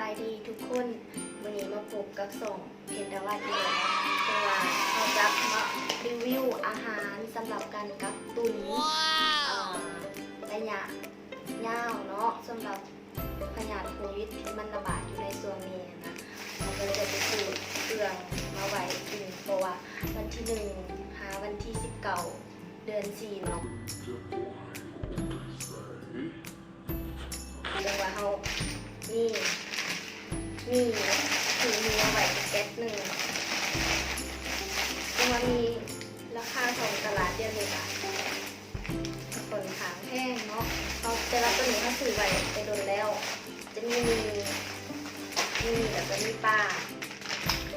ສະບາຍດີທຸກຄົນ, ມື້ນີ້ມາພົບກັບຊ່ອງເພັດດາວັນອີກແລ້ວເນາະ, ເຊິ່ງວ່າເຮົາຈະມາຣີວິວອາຫານສຳລັບການກັກຕຸນ ເອ່ອ ໄລຍະຍາວເນາະ, ສຳລັບພະຍາດໂຄວິດທີ່ມັນລະບາດຢູ່ໃນຊ່ວງນີ້ຫັ້ນນະ, ເຮົາກໍເລີຍໄດ້ໄປຊື້ເຄື່ອງມາໄວ້ກິນ ເພາະວ່າວັນທີໜຶ່ງຫາວັນທີສິບເກົ້າ ເດືອນສີ່ເນາະ. ຈັ່ງວ່າເຮົາມີ ມີ ຄືມີເອົາໄວ້ແກັດໜຶ່ງ, ຈັ່ງວ່າມີລາຄາທ້ອງຕະຫຼາດດຽວນີ້ກະຂ້ອນຂ້າງແພງເນາະ. ເຮົາ ແຕ່ວ່າໂຕນີ້ເຮົາຊື້ໄວ້ແຕ່ດົນແລ້ວ. ຈະມີ ມີ ແລ້ວກໍມີປາ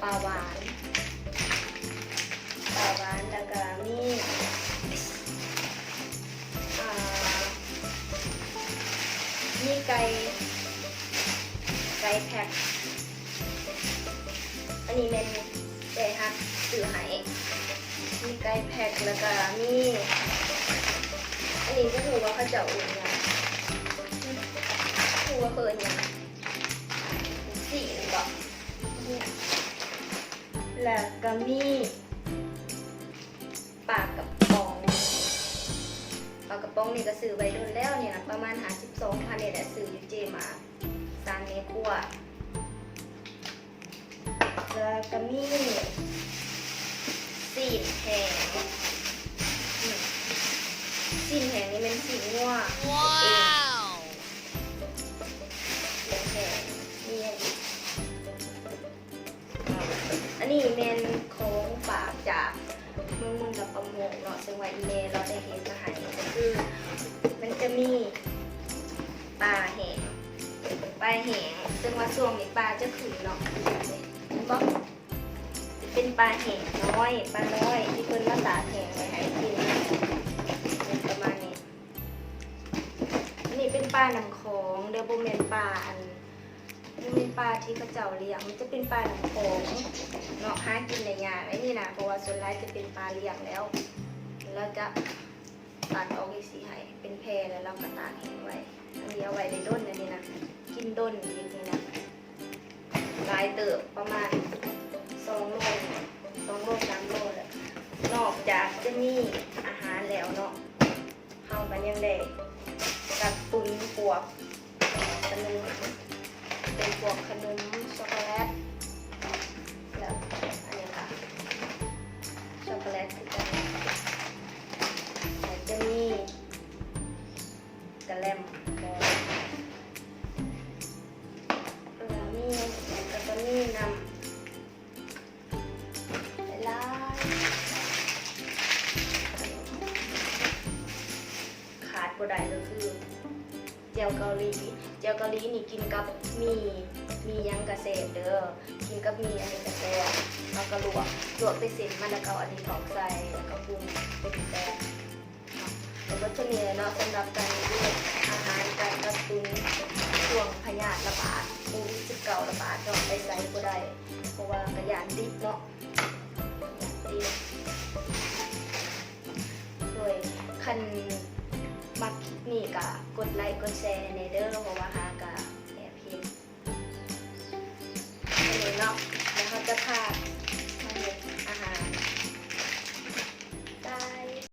ປາຫວານ ປາຫວານ ແລ້ວກໍມີ ອ່າ ມີໄກ່ ໄກ່ແພັກ. ອັນນີ້ແມ່ນແມ່ຮັກຊື້ໃຫ້. ມີໄກ່ແພັກ ແລ້ວກໍມີ ອັນນີ້ບໍ່ຮູ້ວ່າເຂົາເຈົ້າເອີ້ນຫຍັງ ບໍ່ຮູ້ວ່າເຂົາເອີ້ນຫຍັງ ຊີ້ນບໍ? ແລ້ວກໍມີປາກະປ໋ອງ, ປາກະປ໋ອງນີ້ກໍຊື້ໄວ້ດົນແລ້ວນີ້ນະ ປະມານຫ້າສິບສອງພັນນີ້ແຫຼະ, ຊື້ຢູ່ເຈມາດ ສາມແມ່ຄົວ. ແລ້ວກໍມີຊີ້ນແຫ້ງ, ອືມ ຊີ້ນແຫ້ງນີ້ແມ່ນຊີ້ນງົວເຮັດເອງ. ຊີ້ນແຫ້ງ ມີຫຍັງອີກ? ອັນນີ້ແມ່ນຂອງຝາກຈາກເມືອງ ເມືອງລະປະໂມງເນາະ, ເຊິ່ງວ່າອີ່ແມ່ລາວໄດ້ເຮັດມາໃຫ້ ກໍຄືມັນຈະມີປາແຫ້ງ ປາແຫ້ງ ເຊິ່ງວ່າຊ່ວງນີ້ປາຈະຂຶ້ນເນາະ, ເຫັນບໍ່? ເປັນປາແຫ້ງນ້ອຍ ປານ້ອຍທີ່ເພິ່ນມາຕາກແຫ້ງໄວ້ໃຫ້ກິນ ປະມານນີ້. ອັນນີ້ເປັນປານ້ຳຂອງເດີ້ ບໍ່ແມ່ນປາ ອັນ ບໍ່ແມ່ນປາທີ່ເຂົາເຈົ້າລ້ຽງ, ມັນຈະເປັນປານ້ຳຂອງເນາະ, ຫາກິນໄດ້ຍາກໄດ໋ນີ້ນະ ເພາະວ່າສ່ວນຫຼາຍຈະເປັນປາລ້ຽງແລ້ວ. ລາວຈະຕັດອອກຈັ່ງຊີ້ໃຫ້ເປັນແຜ່ ແລ້ວລາວກໍຕາກແຫ້ງໄວ້. ອັນນີ້ເອົາໄວ້ໄດ້ດົນ ອັນນີ້ນະ ກິນດົນອີກນີ້ນະ. ຫຼາຍເຕີບ ປະມານສອງໂລ ສອງໂລ ສາມໂລແຫຼະ. ນອກຈາກຈະມີອາຫານແລ້ວເນາະ ເຮົາກໍຍັງໄດ້ກັກຕຸນພວກຂະໜົມ ເປັນພວກຂະໜົມຊັອກໂກແລັດ ແລ້ວອັນນີ້ກະຊັອກໂກແລັດຄືກັນ. ແລ້ວຈະມີ ກະແລັມ ແລ້ວມີ ແລ້ວກໍມີນ້ຳຫຼາຍໆ. ຂາດບໍ່ໄດ້ກໍຄືແຈ່ວເກົາຫຼີ, ແຈ່ວເກົາຫຼີນີ້ກິນກັບໝີ່ ໝີ່ຫຍັງກະແຊບເດີ້, ກິນກັບໝີ່ຫຍັງກະແຊບ. ເຮົາກໍລວກ ລວກແຕ່ເສັ້ນມັນ ແລ້ວກໍເອົາອັນນີ້ຖອກໃສ່ ແລ້ວກໍປຸງເປັນແຊບ. ກໍເບິດເທົ່ານີ້ແຫຼະເນາະ ສຳລັບການຣີວິວອາຫານ ການກັກຕຸນຊ່ວງພະຍາດລະບາດໂຄວິດສິບເກົ້າລະບາດເນາະ, ໄປໃສບໍ່ໄດ້ ເພາະວ່າກໍຢ້ານຕິດເນາະ ຢ້ານຕິດ. ໂດຍ ຄັນມັກຄລິບນີ້ກໍກົດໄລກົດແຊໃຫ້ແດ່ເດີ້ ເພາະວ່າຫາກໍແອບເຫັນ. ອັນນີ້ເນາະ ແລ້ວເຮົາຈະພາ